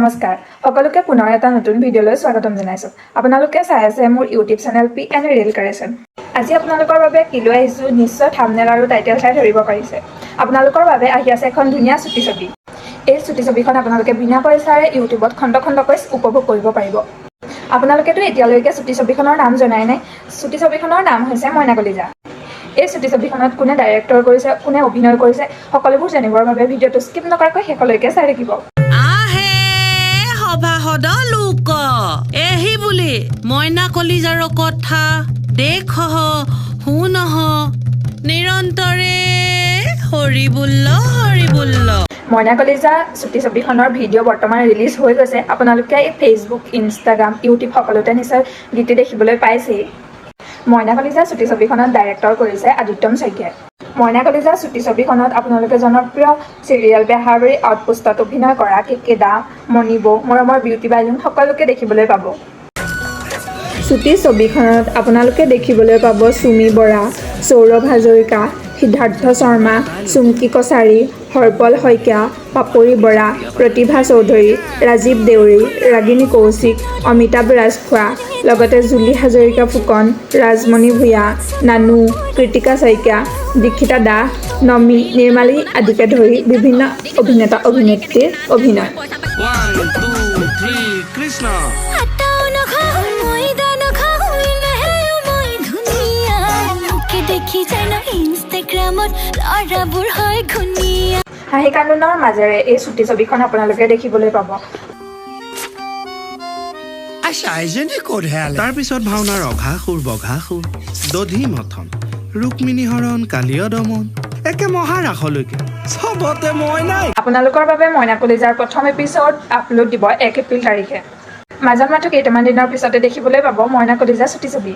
নমস্কাৰ, সকলোকে পুনৰ এটা নতুন ভিডিঅ'লৈ স্বাগতম জনাইছোঁ। আপোনালোকে চাই আছে মোৰ YouTube channel P N reel correction. আজি আপোনালোকৰ বাবে কি লৈ আহিছোঁ, নিশ্চয় থামনেল আৰু টাইটেল চাই ধৰিব পাৰিছে। আপোনালোকৰ বাবে আহি আছে এখন ধুনীয়া চুটি ছবি। এই চুটি ছবিখন আপোনালোকে বিনা পইচাৰে ইউটিউবত খণ্ড খণ্ডকৈ উপভোগ কৰিব পাৰিব। আপোনালোকেতো এতিয়ালৈকে চুটি ছবিখনৰ নাম জনাই নাই। চুটি ছবিখনৰ নাম হৈছে মইনা কলিজা। এই চুটি ছবিখনত কোনে ডাইৰেক্টৰ কৰিছে, কোনে অভিনয় কৰিছে, সকলোবোৰ জানিবৰ বাবে ভিডিঅ'টো স্কিপ নকৰাকৈ শেষলৈকে চাই থাকিব। আহে সভাসদ লোক, এহি বুলি মইনা কলিজাৰ কথা দেখহ শুনহ নিৰন্তৰে, হৰি বোল হৰি বোল। মইনা কলিজা চুটি ছবিখনৰ ভিডিঅ' বৰ্তমান ৰিলিজ হৈ গৈছে। আপোনালোকে এই ফেচবুক, ইনষ্টাগ্ৰাম, ইউটিউব সকলোতে নিশ্চয় গীতটি দেখিবলৈ পাইছেই। মইনা কলিজা চুটি ছবিখনত ডাইৰেক্টৰ কৰিছে আদিত্যম শইকীয়াই। মইনা কলিজা চুটি ছবিখনত আপোনালোকে জনপ্ৰিয় চিৰিয়েল বেহাৰবাৰী আউটপোষ্টত অভিনয় কৰা কে কে দা, মণিবৌ, মৰমৰ বিউটি বাইলুং সকলোকে দেখিবলৈ পাব। চুটি ছবিখনত আপোনালোকে দেখিবলৈ পাব চুমি বৰা, সৌৰভ হাজৰিকা, সিদ্ধাৰ্থ শৰ্মা, চুমকি কছাৰী, হৰপল শইকীয়া, পাপৰি বৰা, প্ৰতিভা চৌধুৰী, ৰাজীৱ দেউৰী, ৰাগিনী কৌশিক, অমিতাভ ৰাজখোৱা, লগতে জুলি হাজৰিকা ফুকন, ৰাজমণি ভূঞা, নানু, কৃতিকা শইকীয়া, দীক্ষিতা দাস, নমী, নিৰ্মালী আদিকে ধৰি বিভিন্ন অভিনেতা অভিনেত্ৰীৰ অভিনয়। One, two, three, Krishna. আটাও নাখাওঁ, ময়দা নাখাওঁ, এনেহেও মই ধুনীয়া। মোকে দেখি জানো ইনষ্টাগ্ৰামত ল'ৰাবোৰ হয় ঘূণীয়া। হাঁহি কান্দোনৰ মাজেৰে এই চুটি ছবিখন আপোনালোকে দেখিবলৈ পাব। আইজনী ক'ত হেৰালে? তাৰপিছত ভাওনাৰ অঘাসুৰ বঘাসুৰ, দধি মথন, ৰুক্মিণী হৰণ, কালীয় দমন, একে মহাৰাসলৈকে চবতে মই নাই। আপোনালোকৰ বাবে মইনা কলিজাৰ প্ৰথম এপিছ'ড আপলোড দিব 1 এপ্ৰিল তাৰিখে। মাজত মাথো কেইটামান দিনৰ পিছতে দেখিবলৈ পাব মইনা কলিজা চুটি ছবি।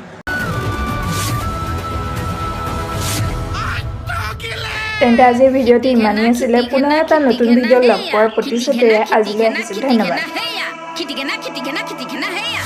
তেন্তে আজিৰ ভিডিঅ'টি ইমানেই আছিলে। পুনৰ এটা নতুন ভিডিঅ' লগ পোৱাৰ প্ৰতিশ্ৰুতিৰে আজিলৈ আহিছোঁ। ধন্যবাদ। খিটিকেনা খিটিকেনা খিটিকেনা হেয়া।